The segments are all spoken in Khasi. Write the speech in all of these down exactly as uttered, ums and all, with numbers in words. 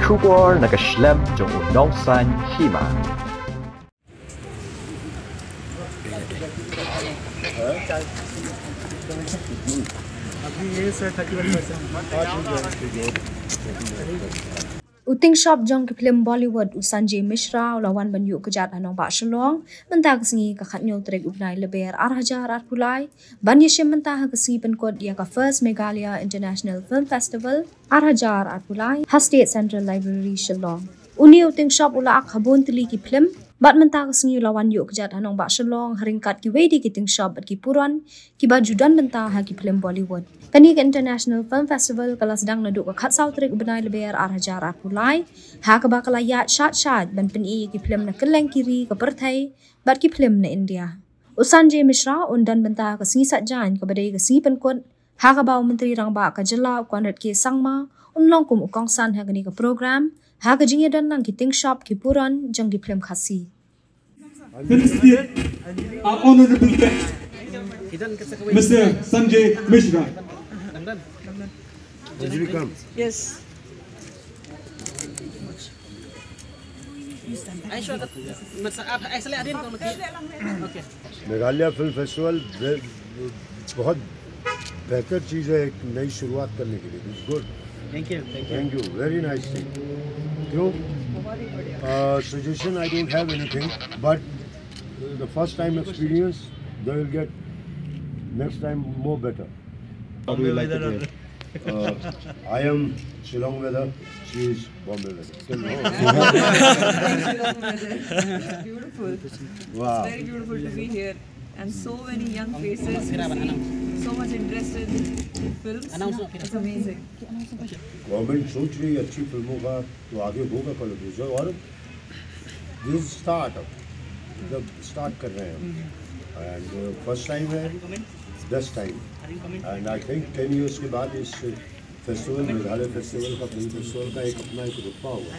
Khubor na ka shlem jong u nongsan hima. U tyngshop jong ki phlim Bollywood u Sanjay Mishra u la wan ban ïuh kjat ha nongbah Shillong mynta ka sngi ka khatñiew tarik u bnai Lber ar hajar arphew lai ban ïashim mynta ha ka sngi pynkut ïa ka First Meghalaya International Film Festival ar hajar arphew lai ha State Central Library Shillong. Une u tyngshop u la ak ha bun tylli ki phlim bad mynta ka sngi u la wan ïuh kjat ha nongbah Shillong ha ryngkat kiwei de ki tyngshop bad ki puron kiba ju don bynta ha ki phlim Bollywood. Kane ka International Film Festival ka la sdang naduh ka khatsaw tarik u bnai Lber ar hajar arphew lai ha kaba ka la ïaid shad shad ban pyni ïa ki phlim na kylleng ki ri ka pyrthei bad ki phlim na India. U Sanjay Mishra un don bynta ha ka sngi Saitjaiñ kaba dei ka sngi pynkut ha kaba u Myntri Rangbah ka jylla u Conrad K Sangma un long kum u kongsan ha kane ka program ha ka jingïadon lang ki tyngshop ki puron jong ki phlim Khasi. Felicitate our honorable guest, Mister Sanjay Mishra. Yes. मेघालय फिल्म फेस्टिवल बहुत बेहतर चीज़ है एक नई शुरुआत करने के लिए. It's good. Thank you, thank you. Thank you. Very nice thing. क्यों? Suggestion, I don't have anything, but the first time experience, they will get next time more better. How do you like it here? I am Shillong weather, she is Bombay weather. Beautiful. Wow. Very beautiful to be here. And so many young faces, so much interest in films. It's amazing. गवर्नमेंट सोच रही है अच्छी फिल्मों का, तो आगे होगा कोलैबोरेशन. और दिस स्टार्ट, जब स्टार्ट कर रहे हैं हम, एंड फर्स्ट टाइम है, बेस्ट टाइम. एंड आई थिंक टेन ईयर्स के बाद इस फेस्टिवल, मेघालय फेस्टिवल का, फिल्म फेस्टिवल का एक अपना एक रुतबा होगा.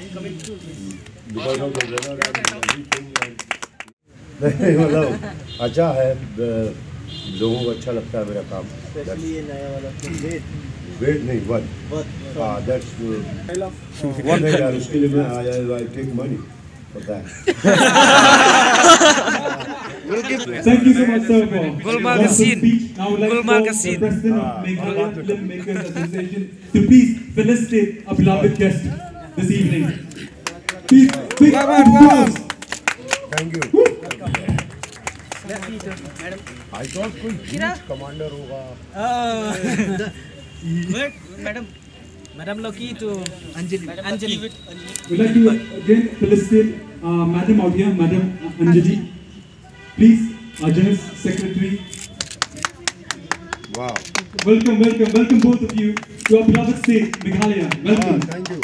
Because of the weather and everything. नहीं, मतलब अच्छा है, लोगों को अच्छा लगता है मेरा काम. ये नया वाला वेद. वेद नहीं, वध. हाँ, दैट्स वध. यार, उसके लिए मैं, आई टेक मनी. पता है. Thank you so much, sir, for Gulmarg ka sin. Now, let's Gulmarg ka call sin. The president of Meghalaya Filmmakers Association to please felicitate our beloved guest this evening. Please, big applause. Thank you. I thought कोई बीच कमांडर होगा. Madam, Madam Loki to Anjali. Anjali. We'd like to again felicitate uh, Madam out here, Madam Anjali. Please, our General Secretary. Wow. Welcome, welcome, welcome both of you to our beloved state, Meghalaya. Welcome. Thank you.